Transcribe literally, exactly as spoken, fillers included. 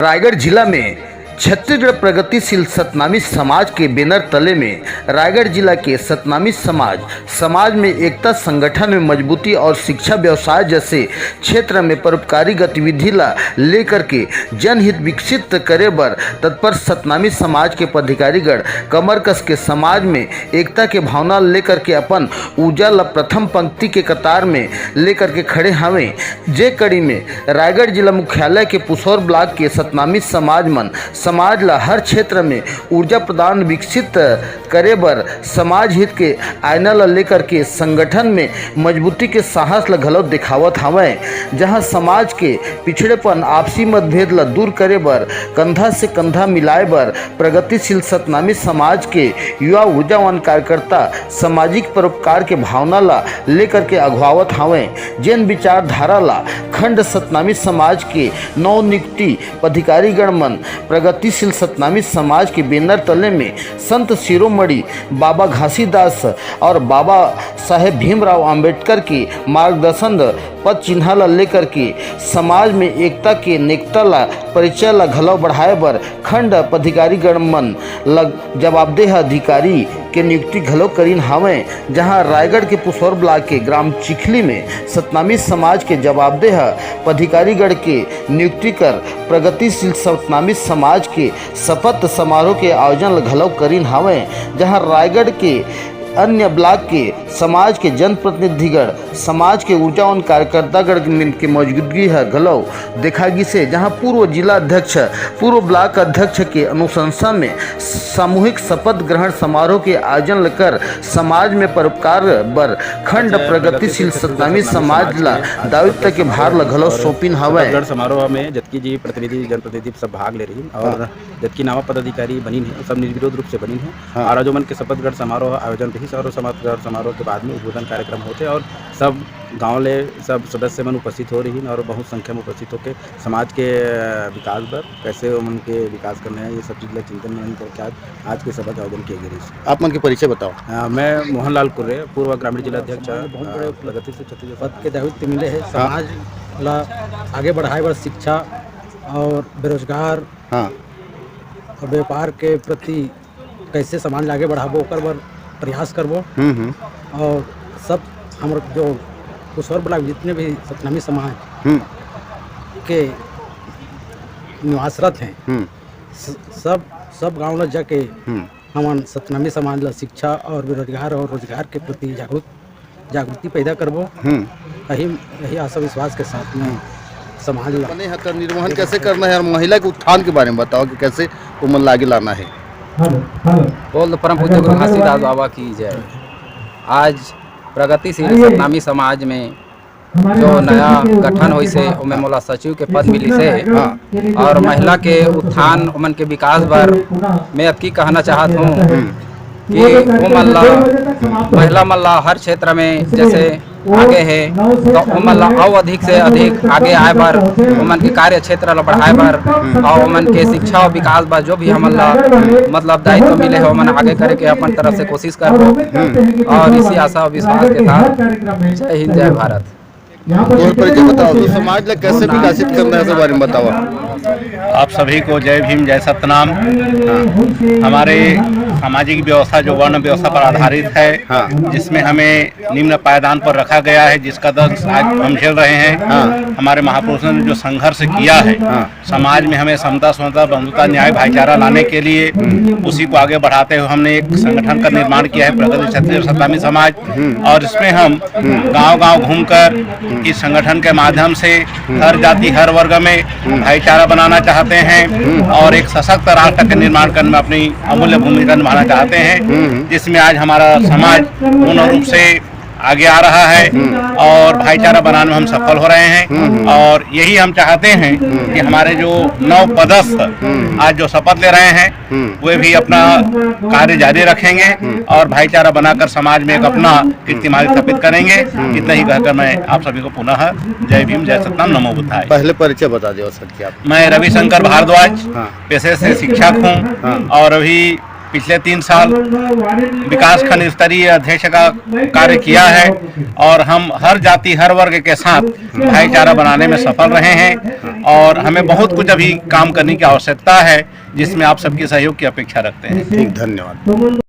रायगढ़ जिला में छत्तीसगढ़ प्रगतिशील सतनामी समाज के बैनर तले में रायगढ़ जिला के सतनामी समाज, समाज में एकता, संगठन में मजबूती और शिक्षा, व्यवसाय जैसे क्षेत्र में परोपकारी गतिविधि ला लेकर के जनहित विकसित करे बर तत्पर सतनामी समाज के पदाधिकारीगण कमर कस के समाज में एकता के भावना लेकर के अपन ऊर्जा ला प्रथम पंक्ति के कतार में लेकर के खड़े हावें। जे कड़ी में रायगढ़ जिला मुख्यालय के पुसौर ब्लॉक के सतनामी समाज मन समाज ला हर क्षेत्र में ऊर्जा प्रदान विकसित करे बर समाज हित के आईना ला लेकर के संगठन में मजबूती के साहस ला घलो दिखावत हावय, जहां समाज के पिछड़ेपन, आपसी मतभेद ला दूर करे बर, कंधा से कंधा मिलाए बर प्रगतिशील सतनामी समाज के युवा ऊर्जावान कार्यकर्ता सामाजिक परोपकार के भावना ला लेकर के अगुवावत हावय, जेन विचारधारा ला खंड सतनामी समाज के नवनियुक्ति पदाधिकारीगण मन प्रगतिशील सतनामी समाज के बैनर तले में संत शिरोमणि बाबा घासीदास और बाबा साहेब भीमराव अंबेडकर के मार्गदर्शन पद चिन्हा ला लेकर के समाज में एकता के नेकता ला परिचय ला घलो बढ़ाए बर खंड पदाधिकारीगण मन ल जवाबदेह अधिकारी के नियुक्ति घलो करीन हावय, जहां रायगढ़ के पुसौर ब्लॉक के ग्राम चिखली में सतनामी समाज के जवाबदेह पदाधिकारीगण के नियुक्ति कर प्रगतिशील सतनामी समाज के शपथ समारोह के आयोजन घलो करीन हावय, जहां रायगढ़ के अन्य ब्लॉक के समाज के जनप्रतिनिधिगण, समाज के ऊर्जावान कार्यकर्तागण के मौजूदगी ह घलो देखा गिसे, जहां पूर्व जिला अध्यक्ष, पूर्व ब्लॉक अध्यक्ष के अनुशंसा में सामूहिक शपथ ग्रहण समारोह के आयोजन कर समाज में परोपकार बर खंड प्रगतिशील सतनामी समाज ला दायित्व के भार ला घलो सौंपिन हवय। छत्तीसगढ़ समारोह में जतकी जी प्रतिनिधि, जनप्रतिनिधि सब भाग ले रही और जतकी नावा पदाधिकारी बनिन हे, सब निर्विरोध रूप से बनिन हे। हाँ। और आज ओमन के शपथ ग्रहण समारोह आयोजन रहिस और शपथ ग्रहण समारोह के बाद में उद्बोधन कार्यक्रम होथे और सब गांव ले सब सदस्य मन उपस्थित हो रही और बहुत संख्या में उपस्थित होके समाज के, अ, विकास बर कैसे ओमन के विकास करना है, ये सब चीज ला चिंतन मनन करके आज, आज के सभा के आयोजन किए गए रहिस। आप मन के परिचय बताओ। अ, मैं मोहनलाल कुर्रे, पूर्व ग्रामीण जिला अध्यक्ष, समाज में बहुत बड़े अ, प्रगति से छत्तीसगढ़ पद के दायित्व मिले है। हाँ। समाज ला आगे बढ़ाए बर शिक्षा और बेरोजगार हाँ। और व्यापार के प्रति कैसे समाज ला आगे बढ़ाबो, ओकर बर प्रयास करबो। हम्म, हम्म। और सब हमर जो पुसौर ब्लॉक जितने भी सतनामी समाज हम्म। के निवासरत हैं, हम्म। स-, सब, सब गांव ला जाके हम्म। हमन सतनामी समाज ला शिक्षा और बेरोजगार और रोजगार के प्रति जागरूक, जागृति पैदा करबो। हम्म। यही, यही आशा विश्वास के साथ में समाज ला बने हक निर्वहन कैसे करना है और महिला के उत्थान के बारे में बताओ कि कैसे ओमन ला आगे लाना है। Hello, hello. बोल परम पूज्य गुरु घासीदास बाबा की जय। आज प्रगतिशील सतनामी समाज में जो नया गठन होइस हे, ओमे मोला सचिव के पद मिलिस हे। हाँ। और महिला के उत्थान, ओमन के विकास बर मैं अतकी कहना चाहत हूँ कि ओमन ला, महिला मन ला हर क्षेत्र में जैसे आगे हे, तो ओमन ला अउ अधिक से अधिक आगे आए बर, ओमन के कार्य क्षेत्र ला बढ़ाए बर, और ओमन के शिक्षा और विकास बर जो भी हमन ला, मतलब, दायित्व मिले हे, ओमन आगे करे के अपन तरफ से कोशिश करबो। और इसी आशा और विश्वास के साथ जय हिंद, जय भारत। तोर परिचय बताओ, तो समाज ला कैसे विकसित करना है, ओकर बारे में बताओ। आप सभी को जय भीम, जय सतनाम। हाँ, हमारे सामाजिक व्यवस्था जो वर्ण व्यवस्था पर आधारित है, हाँ। जिसमें हमें निम्न पायदान पर रखा गया है, जिसका दर्द आज हम झेल रहे हैं। हाँ। हमारे महापुरुषों ने जो संघर्ष किया है, हाँ। समाज में हमें समता, स्वतंत्रता, बंधुता, न्याय, भाईचारा लाने के लिए, हम्म। उसी को आगे बढ़ाते हुए हमने एक संगठन का निर्माण किया है, प्रगति छत्तीसगढ़ सतनामी समाज। हम्म। और इसमें हम हम्म। गांव-गांव घूमकर हम्म। इस संगठन के माध्यम से हम्म। हर जाति, हर वर्ग में हम्म। भाईचारा बनाना चाहते हैं हम्म। और एक सशक्त राष्ट्र का निर्माण करने में अपनी अमूल्य भूमिका निभाना चाहते हैं, हम्म। जिसमें आज हमारा समाज पूर्ण रूप से आगे आ रहा है हम्म। और भाईचारा बनाने में हम सफल हो रहे हैं। हम्म। और यही हम चाहते हैं हम्म। कि हमारे जो नव पदस्थ हम्म। आज जो शपथ ले रहे हैं, हम्म। वे भी अपना कार्य जारी रखेंगे हम्म। और भाईचारा बनाकर समाज में एक अपना कीर्तिमान स्थापित करेंगे। हम्म। इतना ही कहकर मैं आप सभी को पुनः जय भीम, जय सतनाम, नमो बुद्धाय। पहले परिचय बता दो सर, क्या? मैं रविशंकर भारद्वाज, हाँ। पेशे से शिक्षक हूँ हाँ। और अभी पिछले तीन साल विकास खंड स्तरीय अध्यक्ष का कार्य किया है और हम हर जाति, हर वर्ग के साथ भाईचारा बनाने में सफल रहे हैं और हमें बहुत कुछ अभी काम करने की आवश्यकता है, जिसमें आप सबके सहयोग की अपेक्षा रखते हैं। ठीक, धन्यवाद।